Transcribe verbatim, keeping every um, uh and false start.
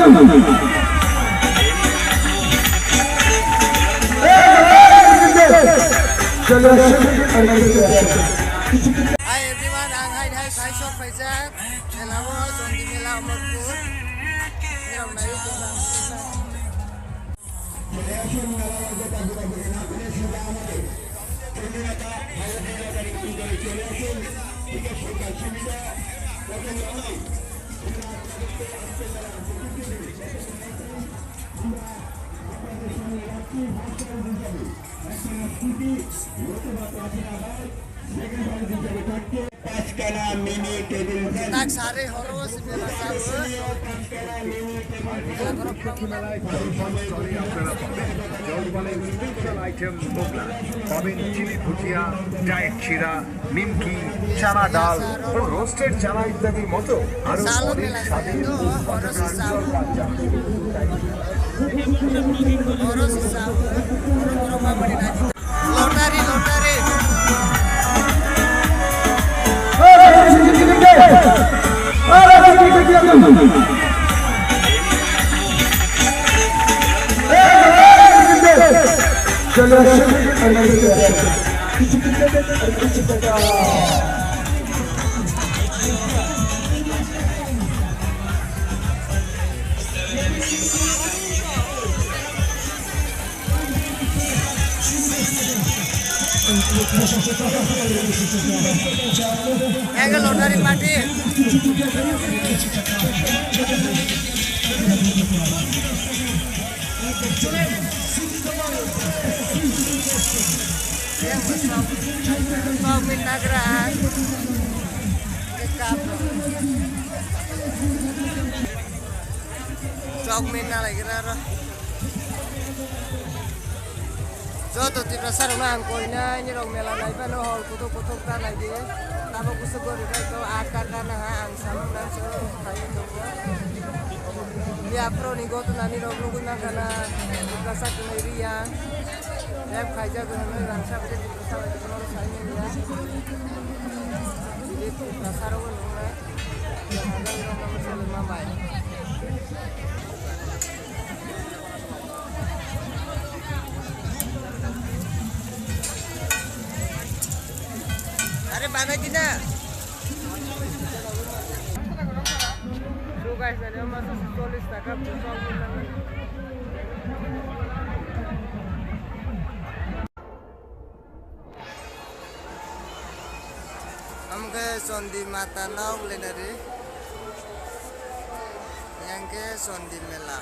Hi everyone, ang hai hai Kaisok phaijak. Mela o Chondi Mela Amarpur. Nirok nai. Paanch khana mini table fan. Tak sari horo si mela sabu. Paanch khana mini table fan. Mela khoro khoro. Jolpali special item, jolpali special item bogla. Paben chili bhujia, diet chira, nimki, chana dal, roasted chana ইত্যাদির মতো আরো অনেক স্বাদের panjabi. Lottery, lottery. Ega lottery party. Kok min nagra. Chok min na lai gira ro. Joto Tiprasa rok no ang koi na, nini rok mela nai phano hol kuthuk kuthuk ta nai di. Tamo kusu gori bai to aat kar ka na ha, ang samung nang so khai tongo. Bia pro ni goto nani rok nugui mang kana, Tiprasa kunai ria. Rep khaijak hinwi rangchak je Tiprasa bai kono sai manya. Bini Tiprasa rok nungnai. Yang ada rok nang solo mamai. Are banai dina. So guys, nani masa chollish taka. Amke Chondi Mata nok lenari. Yang ke Chondi Mela.